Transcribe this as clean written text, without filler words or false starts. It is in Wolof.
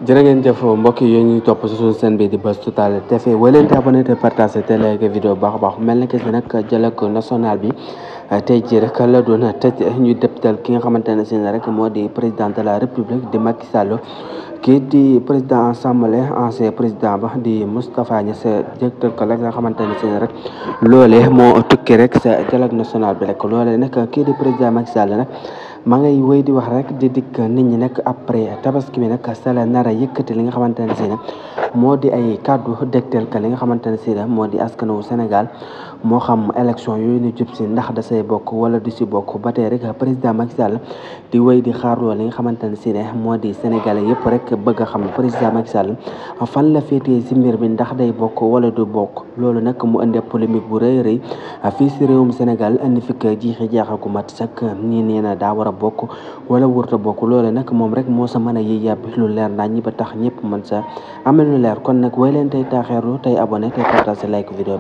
jërë ngeen jëf mbokk yi ñuy topp si suñu chaîne bi di Buzz Total TV woo leen te abonné te partagé te like vidéo baax a baax mel na que si nag dialogue national bi tey jii rek la doon tëj ñu dëptal ki nga xamante ne si rek moo di président de la république di Macky Sall kii di président assemblée ancien président ba di Moustapha Niasse jëgtal ko la nga xamante ne si rek loolee moo tukki rek sa dialogue national bi rek loolee nag kii di président Macky Sall nag ma ngay wéy di wax rek di dikk nit ñi nag après tabaski bi nag sa la nar a yëkkati li nga xamante ne si nag moo di ay kàddu dégteel ka li nga xamante ne si moo di askanu Sénégal moo xam élection yooyu ñu jub si ndax da say bokk wala du si bokk ba tey rek président Macky Sall di wéy di xaarloo li nga xamante ne si moo di Sénégalais yëpp rek bëgg a xam président Macky Sall fan la féetee si mbir bi ndax day bokk wala du bokk loolu nag mu indi polémique bu rëy rëy fii si réewum Sénégal indi fi jiixi jaaxa gu mat sax ñii nee na daa war a bokk wala wurta bokk loolu nag moom rek moo sa mën a yiy yàbbi lu leer naa ñi ba tax ñëpp mën sa amel lu leer kon nag way leen tey taaxeerlu tey abonné tey partage like vidéo